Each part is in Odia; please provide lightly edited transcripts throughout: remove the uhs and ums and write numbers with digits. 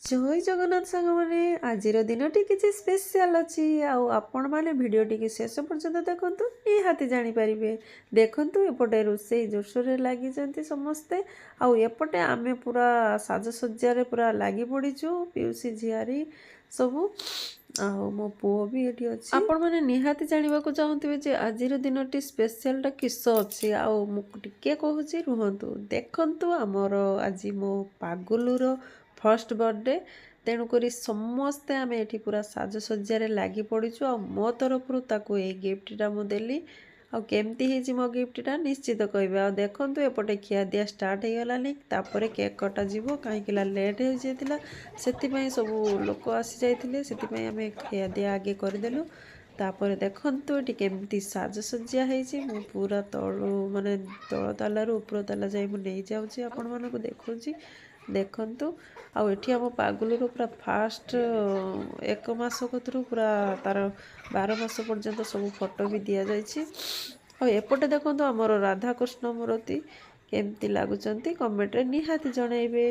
ଜୟ ଜଗନ୍ନାଥ ସାଙ୍ଗମାନେ, ଆଜିର ଦିନଟି କିଛି ସ୍ପେଶିଆଲ୍ ଅଛି ଆଉ ଆପଣମାନେ ଭିଡ଼ିଓଟିକୁ ଶେଷ ପର୍ଯ୍ୟନ୍ତ ଦେଖନ୍ତୁ, ନିହାତି ଜାଣିପାରିବେ। ଦେଖନ୍ତୁ, ଏପଟେ ରୋଷେଇ ଜୋରସୋରରେ ଲାଗିଛନ୍ତି ସମସ୍ତେ ଆଉ ଏପଟେ ଆମେ ପୁରା ସାଜସଜ୍ଜାରେ ପୁରା ଲାଗି ପଡ଼ିଛୁ, ପିଉସୀ ଝିଆରୀ ସବୁ, ଆଉ ମୋ ପୁଅ ବି ଏଠି ଅଛି। ଆପଣମାନେ ନିହାତି ଜାଣିବାକୁ ଚାହୁଁଥିବେ ଯେ ଆଜିର ଦିନଟି ସ୍ପେଶିଆଲଟା କିସ ଅଛି, ଆଉ ମୁଁ ଟିକେ କହୁଛି, ରୁହନ୍ତୁ। ଦେଖନ୍ତୁ, ଆମର ଆଜି ମୋ ପାଗୁଲୁର ଫର୍ଷ୍ଟ ବର୍ଥଡ଼େ, ତେଣୁକରି ସମସ୍ତେ ଆମେ ଏଠି ପୁରା ସାଜସଜ୍ଜାରେ ଲାଗି ପଡ଼ିଛୁ। ଆଉ ମୋ ତରଫରୁ ତାକୁ ଏଇ ଗିଫ୍ଟଟା ମୁଁ ଦେଲି, ଆଉ କେମିତି ହେଇଛି ମୋ ଗିଫ୍ଟଟା ନିଶ୍ଚିତ କହିବେ। ଆଉ ଦେଖନ୍ତୁ, ଏପଟେ ଖିଆଦିଆ ଷ୍ଟାର୍ଟ ହେଇଗଲାଣି, ତାପରେ କେକ୍ କଟାଯିବ। କାହିଁକିନା ଲେଟ୍ ହେଇଯାଇଥିଲା, ସେଥିପାଇଁ ସବୁ ଲୋକ ଆସିଯାଇଥିଲେ, ସେଥିପାଇଁ ଆମେ ଖିଆଦିଆ ଆଗେ କରିଦେଲୁ। ତାପରେ ଦେଖନ୍ତୁ, ଏଠି କେମିତି ସାଜସଜ୍ଜା ହେଇଛି। ମୁଁ ପୁରା ତଳୁ, ମାନେ ତଳ ତାଲାରୁ ଉପର ତାଲା ଯାଇ ମୁଁ ନେଇଯାଉଛି, ଆପଣମାନଙ୍କୁ ଦେଖାଉଛି, ଦେଖନ୍ତୁ। ଆଉ ଏଠି ଆମ ପାଗୁଲୁର ପୁରା ଫାଷ୍ଟ 1 ମାସ କତରୁ ପୁରା ତାର 12 ମାସ ପର୍ଯ୍ୟନ୍ତ ସବୁ ଫଟୋ ବି ଦିଆଯାଇଛି। ଆଉ ଏପଟେ ଦେଖନ୍ତୁ, ଆମର ରାଧାକୃଷ୍ଣ ମୂର୍ତ୍ତି କେମିତି ଲାଗୁଛନ୍ତି, କମେଣ୍ଟରେ ନିହାତି ଜଣାଇବେ।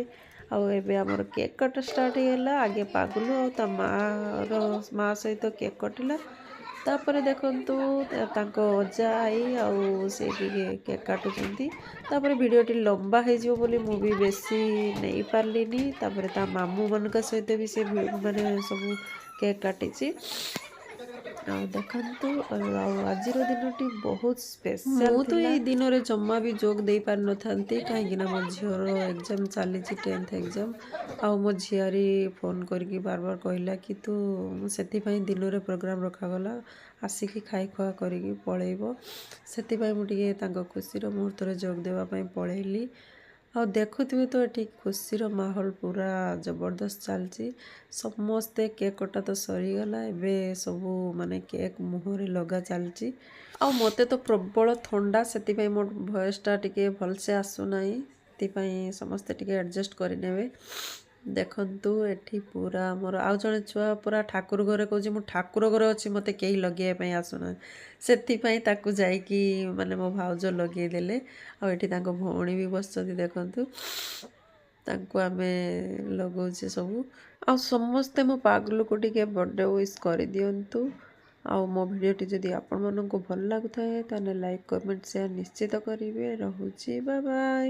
ଆଉ ଏବେ ଆମର କେକ୍ କଟା ଷ୍ଟାର୍ଟ ହେଇଗଲା। ଆଗେ ପାଗୁଲୁ ଆଉ ତା ମାଆର ମା ସହିତ କେକ୍ କଟିଲା। ତାପରେ ଦେଖନ୍ତୁ, ତାଙ୍କ ଅଜା ଆଈ ଆଉ ସେ ବି କେକ୍ କାଟୁଛନ୍ତି। ତାପରେ ଭିଡ଼ିଓଟି ଲମ୍ବା ହେଇଯିବ ବୋଲି ମୁଁ ବି ବେଶୀ ନେଇପାରିଲିନି। ତାପରେ ତା ମାମୁଁମାନଙ୍କ ସହିତ ବି ସେ ମାନେ ସବୁ କେକ୍ କାଟିଛି। ଆଉ ଦେଖନ୍ତୁ, ଆଉ ଆଜିର ଦିନଟି ବହୁତ ସ୍ପେଶାଲ। ମୁଁ ତ ଏଇ ଦିନରେ ଜମା ବି ଯୋଗ ଦେଇପାରିନଥାନ୍ତି, କାହିଁକିନା ମୋ ଝିଅର ଏକ୍ଜାମ୍ ଚାଲିଛି, 10th exam. ଆଉ ମୋ ଝିଆରୀ ଫୋନ୍ କରିକି ବାର ବାର କହିଲା କି ତୁ, ସେଥିପାଇଁ ଦିନରେ ପ୍ରୋଗ୍ରାମ୍ ରଖାଗଲା, ଆସିକି ଖାଇ ଖୁଆ କରିକି ପଳେଇବ। ସେଥିପାଇଁ ମୁଁ ଟିକେ ତାଙ୍କ ଖୁସିର ମୁହୂର୍ତ୍ତରେ ଯୋଗ ଦେବା ପାଇଁ ପଳେଇଲି। ଆଉ ଦେଖୁଥିବେ ତ, ଏଠି ଖୁସିର ମାହୋଲ ପୁରା ଜବରଦସ୍ତ ଚାଲିଛି। ସମସ୍ତେ କେକ୍ କଟା ତ ସରିଗଲା, ଏବେ ସବୁ ମାନେ କେକ୍ ମୁହଁରେ ଲଗା ଚାଲିଛି। ଆଉ ମୋତେ ତ ପ୍ରବଳ ଥଣ୍ଡା, ସେଥିପାଇଁ ମୋ ଭଏସ୍ଟା ଟିକେ ଭଲସେ ଆସୁନାହିଁ, ସେଥିପାଇଁ ସମସ୍ତେ ଟିକେ ଆଡ଼ଜଷ୍ଟ କରିନେବେ। ଦେଖନ୍ତୁ, ଏଠି ପୁରା ଆମର ଆଉ ଜଣେ ଛୁଆ ପୁରା ଠାକୁର ଘରେ କହୁଛି, ମୁଁ ଠାକୁର ଘରେ ଅଛି, ମୋତେ କେହି ଲଗେଇବା ପାଇଁ ଆସୁନାହାନ୍ତି। ସେଥିପାଇଁ ତାକୁ ଯାଇକି ମାନେ ମୋ ଭାଉଜ ଲଗେଇଦେଲେ। ଆଉ ଏଠି ତାଙ୍କ ଭଉଣୀ ବି ବସିଛନ୍ତି, ଦେଖନ୍ତୁ, ତାଙ୍କୁ ଆମେ ଲଗାଉଛେ ସବୁ। ଆଉ ସମସ୍ତେ ମୋ ପାଗଲୁକୁ ଟିକେ ବର୍ଥଡ଼େ ୱିଶ୍ କରିଦିଅନ୍ତୁ। ଆଉ ମୋ ଭିଡ଼ିଓଟି ଯଦି ଆପଣମାନଙ୍କୁ ଭଲ ଲାଗୁଥାଏ, ତାହେଲେ ଲାଇକ୍, କମେଣ୍ଟ, ସେୟାର ନିଶ୍ଚିତ କରିବେ। ରହୁଛି, ବାଏ ବାଏ।